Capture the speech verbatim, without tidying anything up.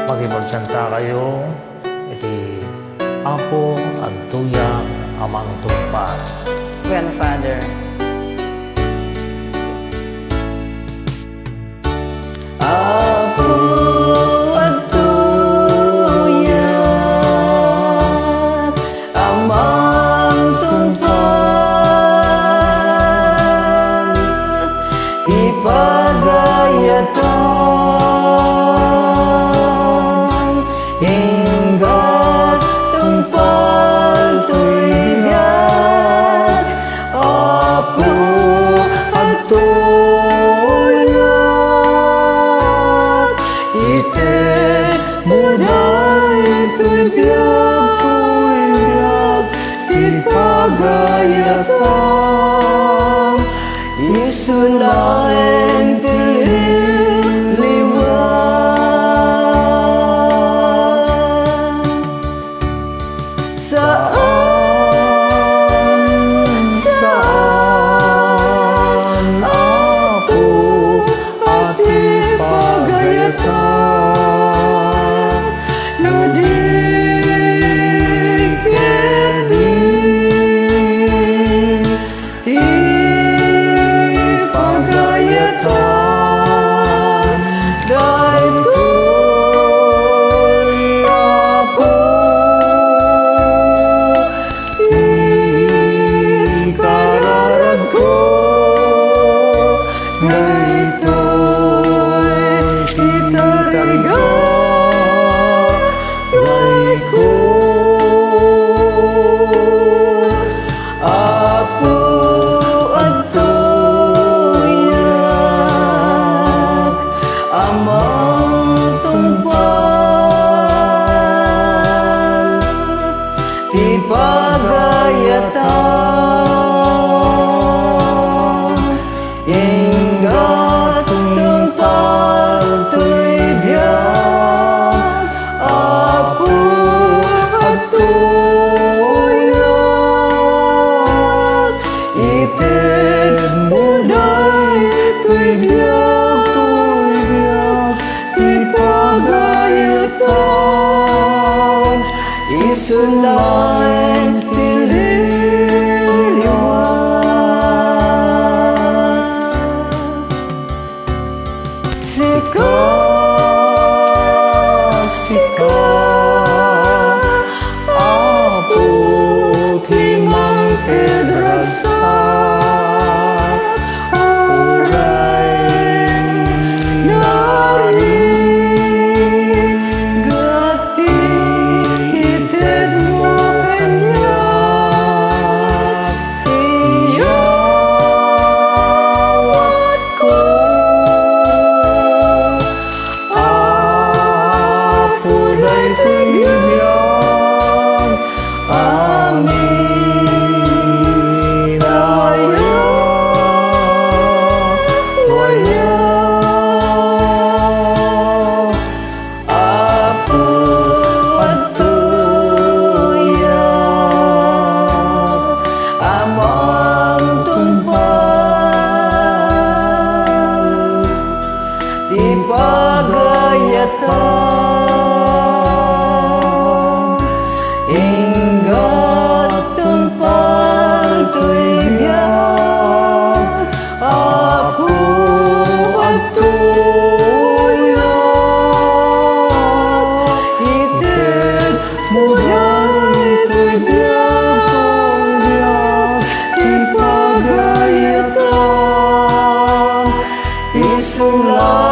Makipagkantakayo iti Apo, adtoyak a mangtungpal. Wen, Father. Apo, adtoyak a mangtungpal, ipagayatam, ingga tungpal toy biag, Apo, adtoyak, itedmo daytoy biag, toy biag ti pagayatam, isu laeng ti liwliwa. Saan, saan, Apo, a ti pagayatam, no di ketdi ti pagayatam, daytoy, Apo, ti kararagko, daytoy ti tarigagayko. Apo, adtoyak a mangtungpal, ti pagayatam, ingga tungpal toy biag, Apo, adtoyak, itedmo daytoy biag, toy biag ti pagayatam, isu laeng ti liwliwa. Sika, sika, Apo, ti mangted ragsak, uray narigat ti itedmo kaniak. Iyawatko, Apo, daytoy biag, amin a waya, waya. Apo, adtoyak a mangtungpal, ti pagayatam, ingga tungpal toy biag, Apo, adtoyak, itedmo daytoy biag, toy biag ti pagayatam, isu la